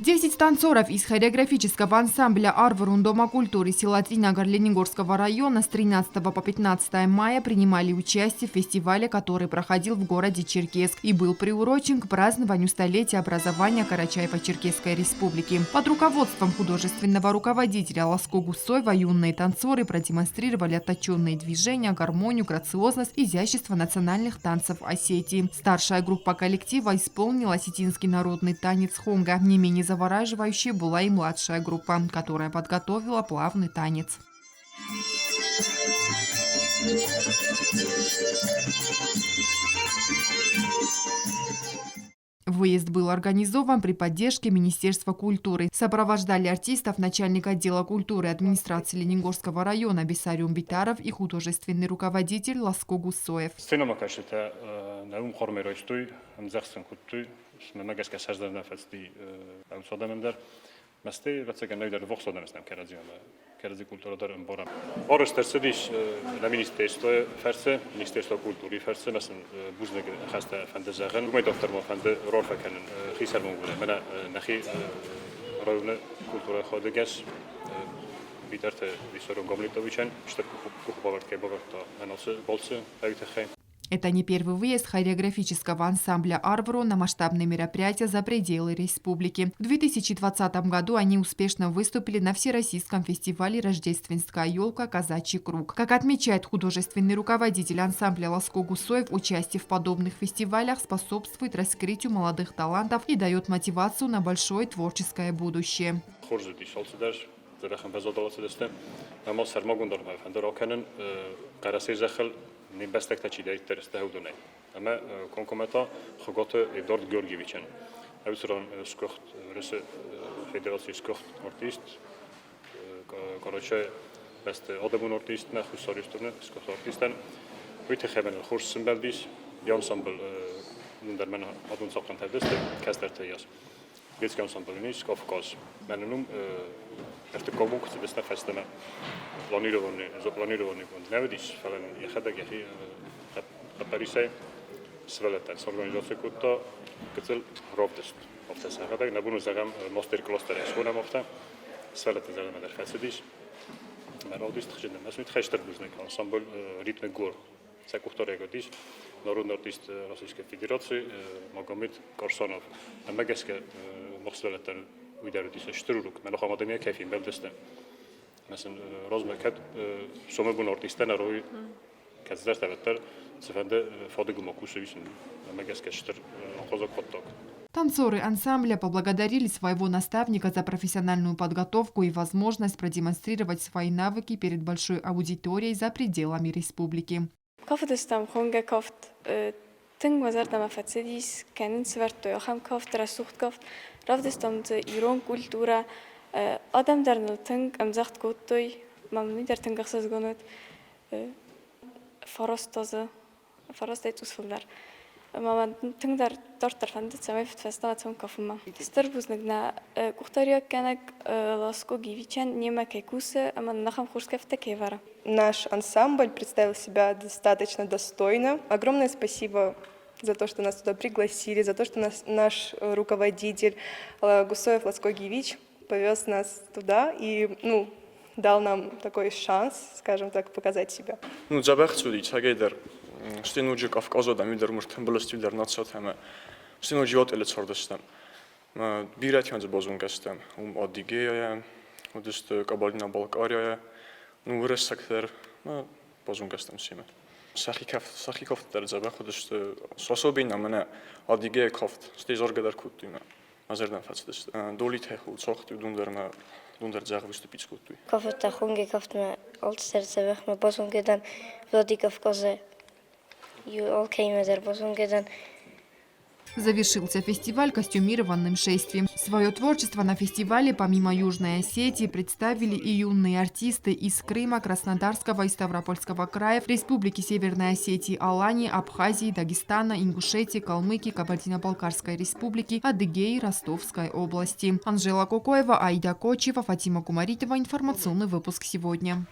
10 танцоров из хореографического ансамбля «Арварун Дома культуры» села Цринагар Ленингорского района с 13 по 15 мая принимали участие в фестивале, который проходил в городе Черкесск и был приурочен к празднованию столетия образования Карачаево-Черкесской республики. Под руководством художественного руководителя Ласко Гусоева юные танцоры продемонстрировали отточенные движения, гармонию, грациозность, изящество национальных танцев Осетии. Старшая группа коллектива исполнила осетинский народный танец хонга. Не менее завораживающей была и младшая группа, которая подготовила плавный танец. Выезд был организован при поддержке Министерства культуры. Сопровождали артистов начальник отдела культуры администрации Ленингорского района Бесариум Битаров и художественный руководитель Ласко Гусоев. Сценӕмӕкӕсджытӕ нӕ уым хъуырмӕ райстой, ӕмдзӕгъд сын кодтой, мӕнмӕ гӕсгӕ сӕрдӕр нӕ фӕцыди ӕнцон дӕр. Мӕстӕй, ӕвӕццӕгӕн, нӕй дӕр вохс адӕм стӕм кӕрӕдзимӕ, кӕрӕдзи культурӕ дӕр ӕмбарӕм. Арӕзт ӕрцыдис нӕ министерствойы фӕрцы, Министерство культуры фӕрцы, мӕ сын бузныг хӕстӕ фӕнды зӕгъын. Уымӕй дарддӕр ма фӕнды рарфӕ кӕнын хисӕрмагондӕй. Мӕнӕ нӕхи районы культурӕйы хӕдыгӕс Битарты Виссарион Гамлетовичӕн стыр къухбавӕрд кӕй бавӕрдта мӕн ацы балцы уый тыххӕй. Это не первый выезд хореографического ансамбля «Арвро» на масштабные мероприятия за пределы республики. В 2020 году они успешно выступили на Всероссийском фестивале «Рождественская елка. Казачий круг». Как отмечает художественный руководитель ансамбля Ласко Гусоев, участие в подобных фестивалях способствует раскрытию молодых талантов и дает мотивацию на большое творческое будущее. Хорз уыдис алцыдӕр, дзӕбӕхӕн базадалацыдысты. Ӕмӕ сӕрмагонд аргъ фӕнды ракӕнын Хъӕрӕсейы зӕххыл не мбӕстӕгтӕ чидӕриддӕр сты, уыдонӕй. Ӕмӕ комкоммӕ та Хуыгаты Эдуард Георгиевичӕн. Ӕвзарӕн сгуыхт Уырысы Федерацийы сгуыхт артист, короче, бӕсты адӕмон артист, нӕ Хуссар Ирыстоны сгуыхт артистӕн. Уый тыххӕй мӕнӕн хорз сымбӕлдис. Йӕ ансамбль дӕр мӕн адон цахъхъӕнтӕ уыдысты, кӕстӕртӕй йас. Детский ансамбль ис Кавказ. Мӕнӕн уым ӕртыккаг бон куы цыдыстӕм фӕстӕмӕ, планированный, запланированный гонд нӕ уыдис, фӕлӕ йӕхӕдӕг йӕхи хъӕппӕрисӕй сывӕллӕттӕн сорганизаци кодта гыццыл равдыст. Афтӕ сӕхӕдӕг нӕ бон у зӕгъӕм мастер-класс дӕр схонӕм афтӕ. Сывӕллӕтты зӕрдӕмӕ дӕр фӕцыдис. Мӕ равдыст хызын ӕмӕ сын хӕстӕр бузныг ансамбль «Ритмы гор» сӕ къухдариуӕг уыдис народный артист Российской Федерации Магомед Карсанов. Ӕмӕ гӕсгӕ мах сывӕллӕттӕн уый дӕр уыдис стыр урок. Мӕ ахӕм адӕмӕй кӕй фембӕлдысты. Мӕ сын размӕ кӕд сомӕбон артисттӕ нӕ рой кӕцыдӕртӕ уӕддӕр цыфӕнды фадыгыл ма кусы, уый сын мӕ гӕсгӕ стыр ахъаззаг хъуыддаг. Танцоры ансамбля поблагодарили своего наставника за профессиональную подготовку и возможность продемонстрировать свои навыки перед большой аудиторией за пределами республики. Кафыдыстӕм хонгӕ кафт тынг мӕ зӕрдӕмӕ фӕцыдис, кӕнын сӕвӕрдтой ахӕм кафт, рӕсугъд кафт. Равдыстам дзы ирон культурӕ. Адӕм дӕр ныл тынг ӕмдзӕгъд кодтой, мӕ мын уый дӕр тынг ӕхсызгон уыд. Фараст азы фарастӕй цъус фылдӕр. Ӕмӕ мӕ тынгдӕр дарддӕр фӕндыд, цӕмӕй фӕстӕмӕ цӕуын кафынмӕ. Стыр бузныг нӕ къухдариуӕггӕнӕг Ласко Гивичӕн, немӕ кӕй кусы ӕмӕ нын ахӕм хорз кӕфтытӕ кӕй ӕвӕры. Наш ансамбль представил себя достаточно достойно. Огромное спасибо за то, что нас туда пригласили, за то, что нас, наш руководитель Гусоев Ласко Гивич повез нас туда и, ну, дал нам такой шанс, скажем так, показать себя. Ну, дзӕбӕх цуди, цӕгӕйдӕр, стӕй ноджы Кавказы адӕм дӕр муртӕмбӕлӕсты дӕр нацат ӕмӕ стӕй ноджы отелы цардыстӕм. Бирӕтӕ дзы базонгӕ стӕм. Уым Адыгеяйӕ, уыдысты Кабардино-Балкарияйӕ, ну, уырыссӕгтӕ дӕр базонгӕ стӕм семӕ. Сӕхи кафт, сӕхи кафт дӕр дзӕбӕх уыдысты. Особенно мӕнӕ Адыгея кафт, стӕй заргӕ дӕр кодтой мӕ. Мӕ зӕрдӕм фӕцыдысты. Долитӕ цохты уыдон дӕр мӕ уыдон дӕр дзӕгъӕлысты пиц кодтой. Кафеттӕ хонги кафтмӕ алцыдӕр дзӕбӕхмӕ базонгӕ дӕн. Владикавказы алкӕимӕ дӕр базонгӕ дӕн. Завершился фестиваль костюмированным шествием. Свое творчество на фестивале помимо Южной Осетии представили и юные артисты из Крыма, Краснодарского и Ставропольского краев, Республики Северной Осетии, Алании, Абхазии, Дагестана, Ингушетии, Калмыкии, Кабардино-Балкарской республики, Адыгеи, Ростовской области. Анжела Кокоева, Аида Кочева, Фатима Кумаритова. Информационный выпуск сегодня.